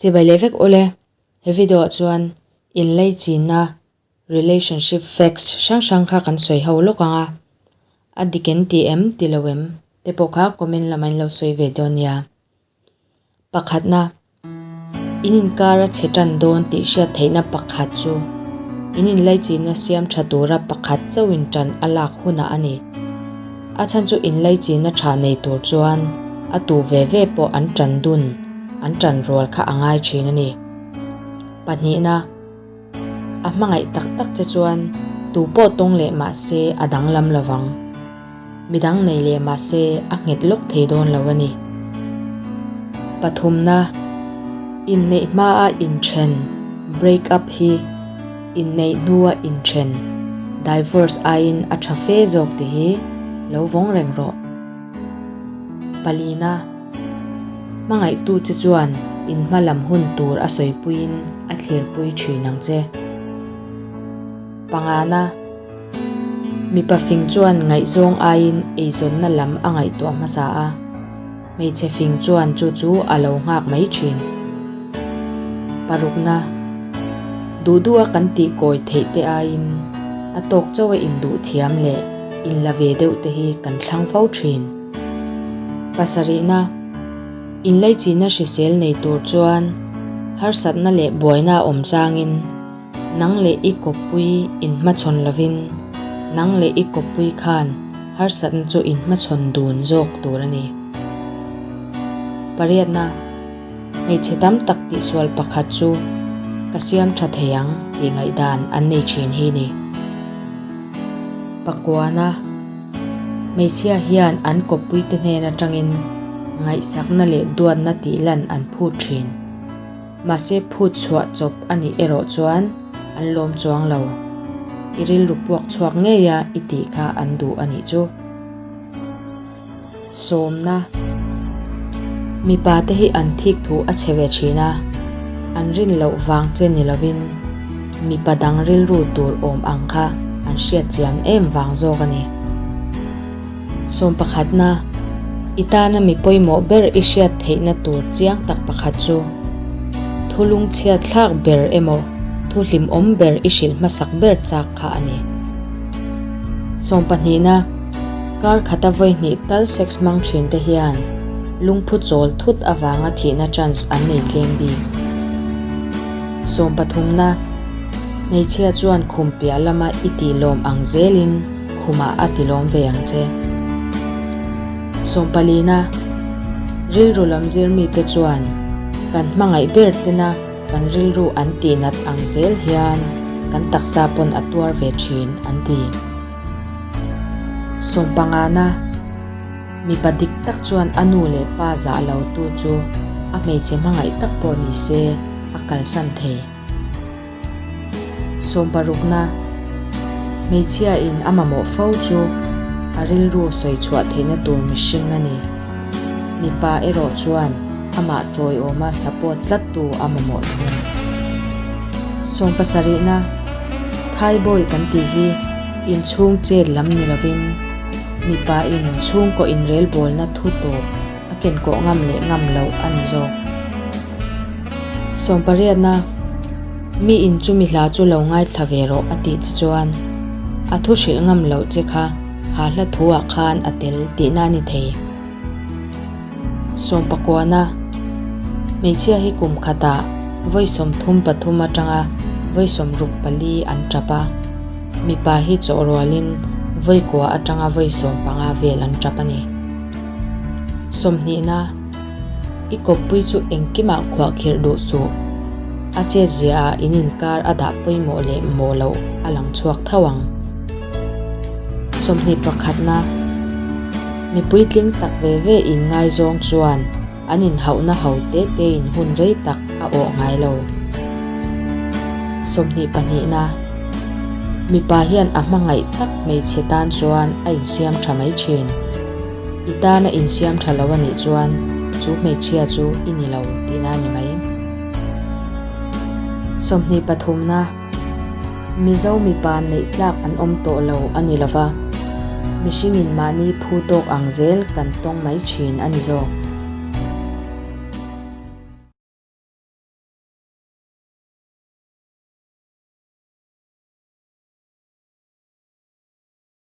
Chibai leh vek ule, he video ah chuan inleichina relationship facts hrang hrang kha kan sawi ho lawk ang a, a dik em ti em ti lo em te pawh kha comment lamah in lo sawi ve dawn nia. Pakhatna, in inkar a chhe tan dawn tih hriat theihna pakhat chu in inleichina siam tha tura pakhat chauhin tan a lak hunah a ni. A chhan chu inleichina tha nei tur chuan a tu ve ve pawh an tan dun, an tan rual kha a ngai thin a ni. Pahnihna, a hmangaih tak tak che chuan tu pawh tawng leh mah se a danglam lo vang. Midang nei leh mah se a nghet lawk thei dawn lo a ni. Pathumna, inneih hmaa inthen, break up, hi inneih hnua inthen, divorce, aiin a tha fe zawk tih hi lo vawng reng rawh. Palina, hmangaihtu che chuan in hma lam hun tur a sawipuiin a thlirpui thin ang che. Pangana, Mipa fing chuan ngaihzawng aiin eizawnna lam a ngaihtuah hmasa a, hmeichhe fing chuan chu chu a lo nghak mai thin. Parukna, Duh duha kan tih kawi theih te aiin a tawk chauh a induh thiam leh inla ve deuh te hi kan thlang fo thin. Pasarihna, Inleichina hrisel nei tur chuan harsatna leh buaina a awm changin Nang leh i kawppui inhmachhawn lovin, nang leh i kawppui khan harsatna chu inhmachhawn dun zawk tur a ni. Pariatna, Hmeichhe tam tak tihsual pakhat chu ka siam tha thei ang tih ngaihdan an nei thin hi ni. Pakuana, Hmeichhia hian an kawppuite hnen atangin ngaihsakna leh duatna tihlan an phut thin. Mahse phut chhuah chawp a nih erawh chuan an lawm chuang lo. I rilru puak chhuak ngei a i tih kha an duh a nih chu. Sawmna, Mipa te hi an thik thu a chhe ve thin a, an rin loh vang che ni lovin mipa dang rilru tur awm ang kha an hriat chian em vang zawk a ni. Sawm pakhatna, I tana mi pawimawh ber i hriat theihna tur chiang tak pakhat chu, thu lungchhiat thlak ber emaw thu hlimawm ber i hrilh hmasak ber chak kha a ni. Sawm pahnihna, Kar khata vawihnih tal sex hmang thin te hian lungphu chawl thut avanga thihna chance an nei tlem bik. Sawm pathumna, Hmeichhia chuan khum piah lama i tihlawm ang zelin, Khumah a ti lawm ve ang che. Sawmpalina, Rilru lam zir mite chuan kan hmangaih ber tena kan rilru an tihnat ang zel hian kan taksa pawn a tuar ve thin an ti. Sawmpangana, Mipa dik tak chuan a nu leh pa zah lo tu chu a hmeichhe hmangaih tak pawh ni se a kalsan thei. Sawmparukna, Hmeichhia in a mamawh fo chu a rilru sawi chhuah theihna tur mihring a ni. Mipa erawh chuan amah tawiawma support tlattu a mamawh thung. Sawmpasarihna, Thaibawi kan tih hi inchhung chet lam ni lovin mipa in chhungkaw inrelbawlna thu tawp a kenkawh ngam leh ngam loh a ni zawk. Sawmpariatna, Mi in chumi hla chu lo ngaithla ve rawh a tih che chuan a thu hrilh ngam loh che kha ha hla thu ah khan a tel tihna a ni thei. Sawmpakuana, Hmeichhia hi kum khatah vawi 33 atanga vawi 64 an tap a, mipa hi chawhrualin vawi kua atanga vawi 15 vel an tap a ni. Sawmhnihna. I kawppui chu engkimah khuah khirh duh suh. A chetzia ah in inkar a dah pawimawh leh mawh loh a lang chhuak tho ang. Sawmhnih pakhatna, Mi puitling tak ve ve in ngaizawng chuan an inhauhna ho te te in hun rei tak a awh ngai lo. Sawmhnih pahnihna, Mipa hian a hmangaih tak hmeichhe tan chuan a insiam tha mai thin. I tana insiam tha lo a nih chuan chu hmeichhia chu i ni lo tihna a ni mai. Sawmhnih pathumna, Mizo mipa neih tlak an awm tawh lo a ni lova, mihringin mahni phu tawk ang zel kan tawng mai thin a ni zawk.